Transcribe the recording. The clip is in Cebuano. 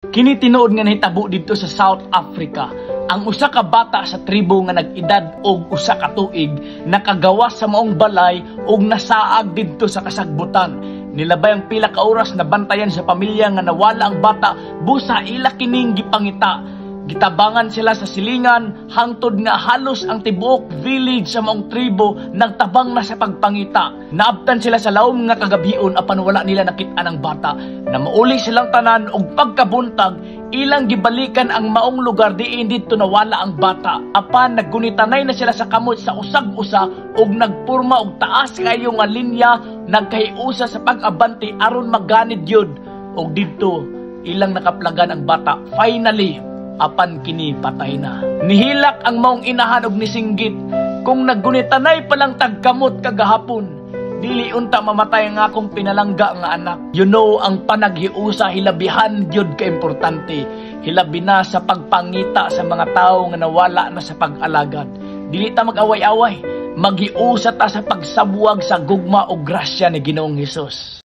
Kini tinuod nga nahitabo didto sa South Africa. Ang usa ka bata sa tribo nga nag-edad og 1 ka tuig nakagawas sa maong balay ug nasaag didto sa kasagbutan. Nilabay ang pila ka oras, nabantayan sa pamilya nga nawala ang bata, busa ila kining gipangita. Gitabangan sila sa silingan hangtod nga halos ang tibuok village sa maong tribo nagtabang na sa pagpangita. Naabtan sila sa lawom nga kagabhion, apan wala nila nakit-an ang bata. Na mauli silang tanan og pagkabuntag, ilang gibalikan ang maong lugar diin didto nawala ang bata. Apan naggunitanay na sila sa kamot sa usag-usa ug nagporma og taas kayo nga linya, nagkahiusa sa pag-abante aron maganid yun. Og didto ilang nakaplagan ang bata finally, apan kini patay na. Nihilak ang maong inahan og nisinggit, "Kung naggunitanay pa lang tag kamot kagahapon, dili unta mamatay ang akong pinalangga nga anak." Ang panaghiusa hilabihan gyud ka importante, hilabi na sa pagpangita sa mga tawo nga nawala na sa pag-alagad. Dili ta mag-away-away, maghiusa ta sa pagsabwag sa gugma o grasya ni Ginoong Hesus.